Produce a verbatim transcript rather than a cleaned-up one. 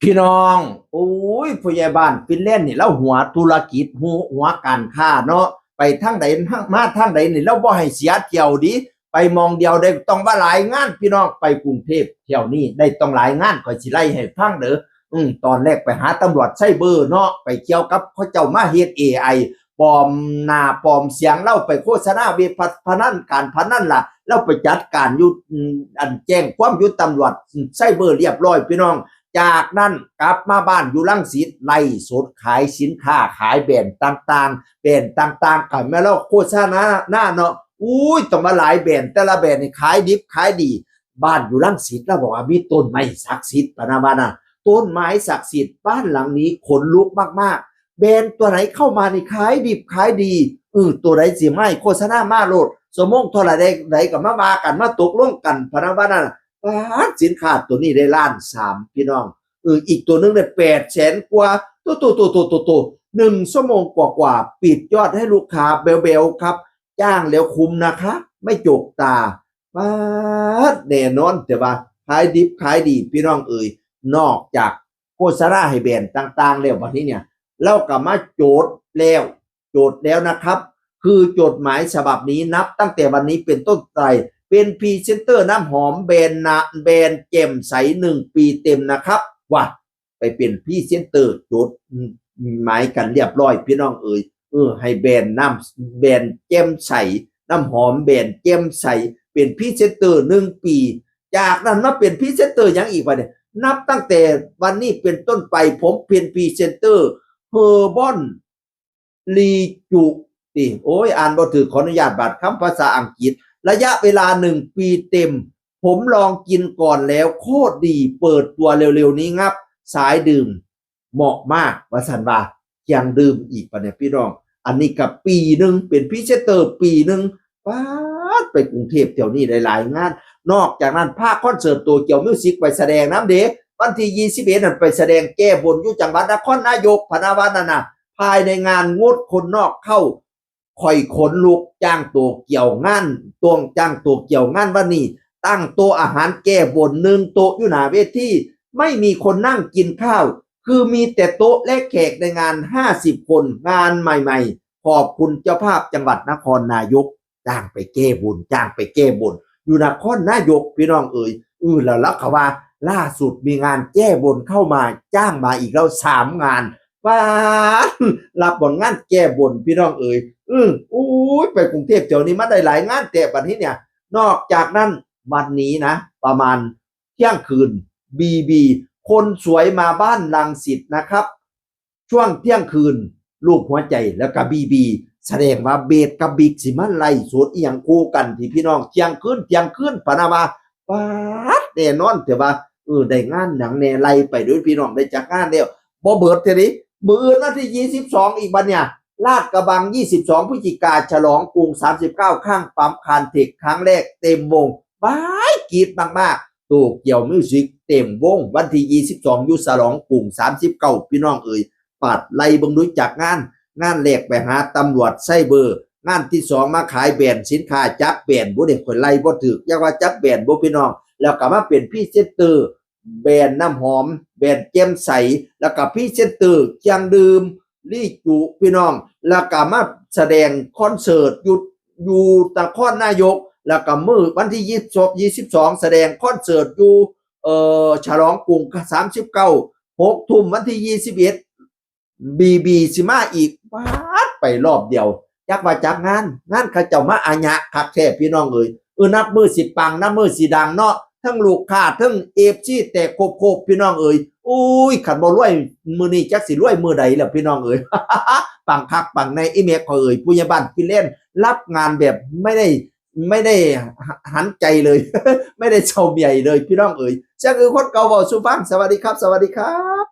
พี่น้อง โอ้ย ผู้ใหญ่บ้านฟินแลนด์นี่ ลาวหัวธุรกิจ หัว หัวการค้าเนาะ ไปทางใด มาทางใดนี่ ลาวบ่ให้เสียเที่ยวเด้ ไปหม่องเดียวได้ต้องว่าหลายงาน พี่น้อง ไปกรุงเทพฯเที่ยวนี้ได้ต้องหลายงาน ข้อยสิไล่ให้ฟังเด้อ อืม ตอนแรกไปหาตำรวจไซเบอร์เนาะ ไปเกี่ยวกับเขาเจ้ามาเฮ็ด เอไอ ปลอมหน้าปลอมเสียง ลาวไปโฆษณาเว็บพะ- พนัน การพนันล่ะ ลาวไปจัดการอยู่ อืม อันแจ้งความอยู่ตำรวจไซเบอร์เรียบร้อย พี่น้อง จากนั้นกลับมาบ้านอยู่รังสิต ไลฟ์สดขายสินค้า ขายแบรนด์ต่างๆ แบรนด์ต่างๆ ก็แม่นลาวโฆษณาหน้าเนาะ อุ้ย ต้องมาหลายแบรนด์ แต่ละแบรนด์นี่ขายดิบขายดี บ้านอยู่รังสิต ลาวบอกว่ามีต้นไม้ศักดิ์สิทธิ์ พะนะว่านะ ต้นไม้ศักดิ์สิทธิ์ บ้านหลังนี้ขนลุกมากๆ แบรนด์ตัวไหนเข้ามานี่ขายดิบขายดี เออ ตัวใดสิมาให้โฆษณามาโลด ชั่วโมงเท่าไหร่ใดๆ ก็มาว่ากัน มาตกลงกัน พะนะว่านั่นน่ะ ป๊าด สินค้าตัวนี้ได้ล้านสาม พี่น้อง เออ อีกตัวหนึ่งได้แปดแสนกว่า โตโตโตโตโตโต หนึ่งชั่วโมงกว่าๆ ปิดยอดให้ลูกค้าแบวๆ ครับ จ้างแล้วคุ้มนะคะ ไม่จกตา ป๊าด แน่นอน แต่ว่าขายดิบขายดี พี่น้องเอ๋ย นอกจากโฆษณาให้แบรนด์ต่างๆ แล้ว บัดนี้เนี่ย ลาวก็มาโจทย์แล้ว โจทย์แล้วนะครับ คือจดหมายฉบับนี้นับตั้งแต่วันนี้เป็นต้นไป เป็นพรีเซนเตอร์น้ำหอมแบรนด์นะ แบรนด์แจ่มใส หนึ่งปีเต็มนะครับ ว่า ไปเป็นพรีเซนเตอร์ จดหมายกันเรียบร้อย พี่น้องเอ๋ย เออ ให้แบรนด์น้ำ แบรนด์แจ่มใส น้ำหอมแบรนด์แจ่มใส เป็นพรีเซนเตอร์หนึ่งปี จากนั้นมาเป็นพรีเซนเตอร์หยังอีกวะเนี่ย นับตั้งแต่วันนี้เป็นต้นไป ผมเป็นพรีเซนเตอร์เฮอร์บอนรีจูติ โอ้ย อ่านบ่ถืก ขออนุญาตบาดคำภาษาอังกฤษ ระยะเวลาหนึ่งปีเต็ม ผมลองกินก่อนแล้ว โคตรดี เปิดตัวเร็วๆ นี้งับ สายดื่ม เหมาะมาก ว่าซั่นว่า เคียงดื่มอีกปะเนี่ย พี่น้อง อันนี้ก็ปีหนึ่ง เป็นพรีเซนเตอร์ปีหนึ่ง ป๊าด ไปกรุงเทพฯเที่ยวนี้ได้หลายงาน นอกจากนั้น พาคอนเสิร์ตโตเกียวมิวสิกไปแสดงนำเด้ วันที่ยี่สิบเอ็ดนั่นไปแสดงแก้บนอยู่จังหวัดนครนายก พะนะว่านั่นน่ะ ภายในงานงดคนนอกเข้า ข่อยขนลุก จ้างโตเกียวงาน ตวงจ้างโตเกียวงานวันนี้ ตั้งโต๊ะอาหารแก้บนหนึ่งโต๊ะอยู่หน้าเวที ไม่มีคนนั่งกินข้าว คือมีแต่โต๊ะและแขกในงานห้าสิบคน งานใหม่ๆ ขอบคุณเจ้าภาพจังหวัดนครนายก จ้างไปแก้บน จ้างไปแก้บน อยู่นครนายก พี่น้องเอ๋ย เออ แล้วลาวก็ว่า ล่าสุดมีงานแก้บนเข้ามา จ้างมาอีกแล้วสามงาน ป๊าด รับผลงานแก้บน พี่น้องเอ๋ย อือ อุ้ย ไปกรุงเทพฯเที่ยวนี้มาได้หลายงานแท้ บัดนี้เนี่ย นอกจากนั้น วันนี้นะ ประมาณเที่ยงคืน บีบี คนสวยมาบ้านรังสิตนะครับ ช่วงเที่ยงคืน รูปหัวใจ แล้วก็บีบี แสดงว่าเบสกับบิ๊กสิมาไลฟ์สดอีหยังคู่กัน ที่พี่น้อง เที่ยงคืน เที่ยงคืน พะนะว่า ป๊าด แน่นอน แต่ว่า เออ ได้งานหยังแน่ ไล่ไปโดยพี่น้อง ได้จักงานแล้ว บ่เบิดเท่านี้ มื้ออื่นวันที่ยี่สิบสองอีกบัดเนี่ย ลาดกระบัง ยี่สิบสองพฤศจิกา ฉลองกรุง สามสิบเก้า ข้างปั๊มคานเทค ครั้งแรกเต็มวง ว้าย กรี๊ดมากๆ โตเกียวมิวสิกเต็มวง วันที่ยี่สิบสอง อยู่ฉลองกรุง สามสิบเก้า พี่น้องเอ๋ย ปาดไล่เบิ่งดูจักงาน งานแรกไปหาตำรวจไซเบอร์ งานที่สองมาขายแบรนด์สินค้า จักแบรนด์บุเด้ ข่อยไล่บ่ถืก อยากว่าจักแบรนด์บุพี่น้อง แล้วก็มาเป็นพรีเซนเตอร์ แบรนด์น้ำหอม แบรนด์แจ่มใส แล้วก็พรีเซนเตอร์เครื่องดื่ม รีจู พี่น้อง แล้วก็มาแสดงคอนเสิร์ตอยู่ อยู่นครนายก แล้วก็มื้อวันที่ยี่สิบ ยี่สิบสอง แสดงคอนเสิร์ตอยู่ เอ่อ ฉลองกรุง สามสิบเก้า หกทุ่มวันที่ยี่สิบเอ็ด บีบี สิมาอีก ป๊าด ไปรอบเดียว จักว่าจักงาน งานเขาเจ้ามาอาหยะคักแท้ พี่น้องเอ๋ย เออ นับมื้อสิปัง นับมื้อสิดังเนาะ ทั้งลูกค้า ทั้งเอฟซี แตกโคบๆ พี่น้องเอ๋ย อุ้ย คันบ่รวยมื้อนี้ จักสิรวยมื้อใดล่ะ พี่น้องเอ๋ย ปังคักปังแน่ อีแม็ก ข้อยเอ๋ย ผู้ใหญ่บ้านฟินแลนด์ รับงานแบบไม่ได้ ไม่ได้หันใจเลย ไม่ได้เซาใหญ่เลย พี่น้องเอ๋ย เสียงอือคนเก่าเว้าสู่ฟัง สวัสดีครับ สวัสดีครับ